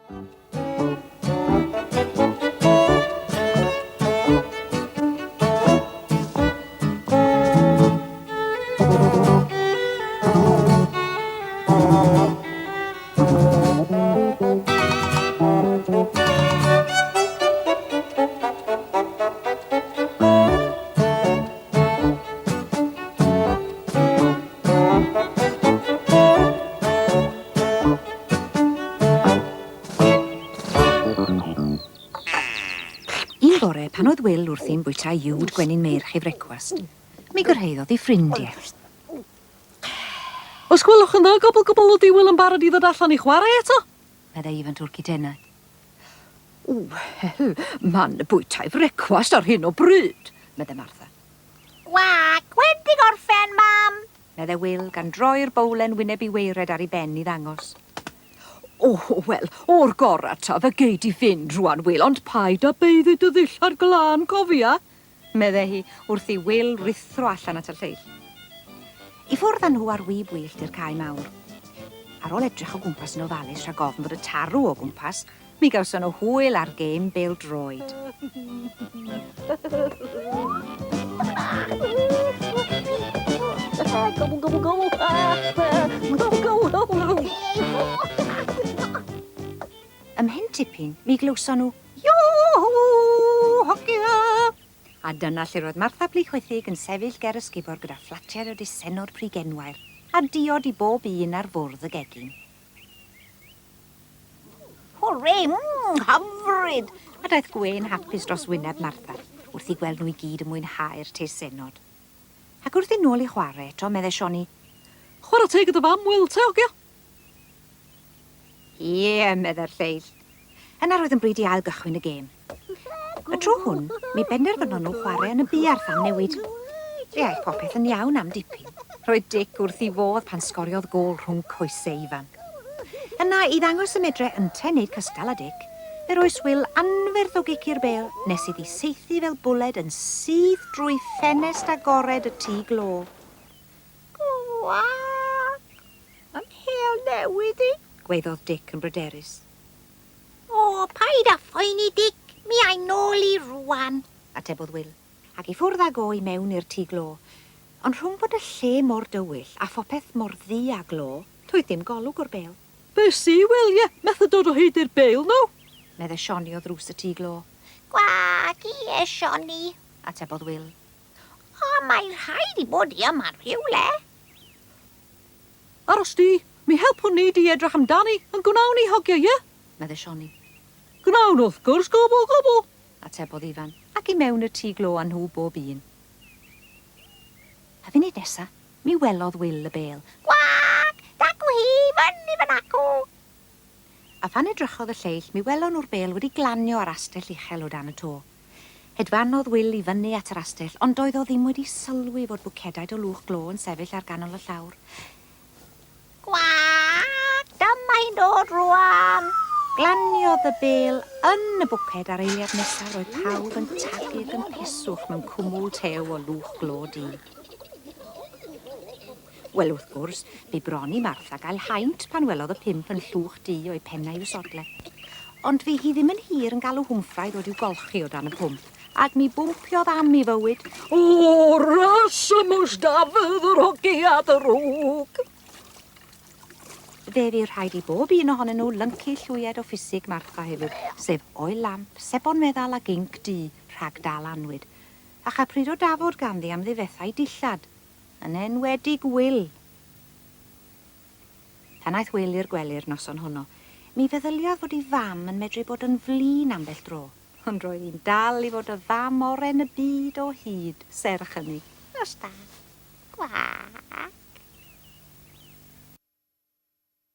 Un bore, pan oedd Wil wrthi'n bwyta uwd gwenyn meirch i frecwast, mi gyrhaeddodd ei ffrindiau. Os gwelwch yn dda, gobl gobl ydy Wil yn barod i ddod allan i chwarae eto? Meddai Ifan Twrci Denau. Wel, ma'n bwyta'i frecwast ar hyn o bryd, meddai Martha. Gwag, wedi gorffen, mam! Meddai Wil, gan droi'r bowlen wyneb i waered ar ei ben i ddangos. O, wel, o'r gora ta, fe gei di fynd rwan, Wil, ond paid â baeddu dy ddillad glân, cofia! Medde hi, wrth i Wil ruthro allan at y lleill. I ffwrdd â nhw ar wib wyllt i'r cae mawr. Ar ôl edrych o gwmpas yn ofalus rhag ofn fod y tarw o gwmpas, mi gawson nhw hwyl ar gêm bêl-droed. Gobble, gobble, gobble. Gobble, gobble, gobble. Ymhen tipyn, mi glywson nhw, Yo-hoo, hogia! A dyna lle roedd Martha Plu Chwithig yn sefyll ger y sgubor gyda phlatiad o dusennod pry genwair a diod i bob un ar fwrdd y gegin. Hwre, hyfryd! A daeth gwên hapus dros wyneb Martha wrth i gweld nhw i gyd yn mwynhau'r teisennod. Ac wrth i nôl i chwarae eto, meddai Sioni, Chwarae teg i dy fam, Wil, te, hogia? Ie, meddai'r lleill. Yna roedd yn bryd i ail gychwyn y gêm. Y tro hwn, mi benderfynon nhw chwarae yn y buarth am newid. Fe aeth popeth yn iawn am dipyn. Roedd Dic wrth ei fodd pan sgoriodd gôl rhwng coesau Ifan. Yna, i ddangos y medre ynte wneud cystal â Dic, fe roes Wil anferth o gic i'r bêl nes iddi saethu fel bwled yn syth drwy ffenest agored y tŷ glo. Gwac! Yn hel newydd i! Gwaeddodd Dic yn bryderus. O, paid â phoeni, Dic, mi ai nôl i rwan, atebodd Wil, ac i ffwrdd ag o i mewn i'r tŷ glo. Ond rhwng bod y lle mor dywyll a phopeth mor ddu â glo, doedd dim golwg o'r bêl. Be sy, Wil, ie, methu dod o hyd i'r bêl now? Meddai Sioni o ddrws y tŷ glo. Gwag, ie, Sioni, atebodd Wil. O, mae rhaid i bod i yma rhywle. Aros di, mi helpwn ni di edrych amdani, yn gwnawn ni, hogia, ie? Meddai Sioni. Gwnawn, wrth gwrs, gobl, gobl, atebodd Ifan, ac i mewn y tŷ glo â nhw bob un. A funud nesa, mi welodd Wil y bêl. Gwag! Dacw hi, fyny fan acw! A phan edrychodd y lleill, mi welon nhw'r bêl wedi glanio ar astell uchel o dan y to. Hedfanodd Wil i fyny at yr astell, ond doedd o ddim wedi sylwi fod bwcedaid o lwch glo yn sefyll ar ganol y llawr. Gwag! Dyma hi'n dod rwan! Glaniodd y bêl yn y bwced a'r eiliad nesaf roedd pawb yn tagu ac yn peswch mewn cwmwl tew o lwch glo du. Wel, wrth gwrs, bu bron i Martha gael haint pan welodd y pump yn llwch du o'i pennau i'w sodle. Ond fu hi ddim yn hir yn galw Hwmffra i ddod i'w golchi o dan y pwmp, ac mi bwmpiodd am ei fywyd. O, resymwys Dafydd yr hogia drwg! Fe fu rhaid i bob un ohonyn nhw lyncu llwyed o ffisig Martha hefyd, sef oel lamp, sebon meddal ac inc du, rhag dal anwyd, a chael pryd o dafod ganddi am ddifethau dillad, yn enwedig Wil. Pan aeth Wil i'r gwely'r noson honno, mi feddyliodd fod ei fam yn medru bod yn flin ambell dro, ond roedd hi'n dal i fod y fam oren y byd o hyd, serch hynny. Nos da. Gwag.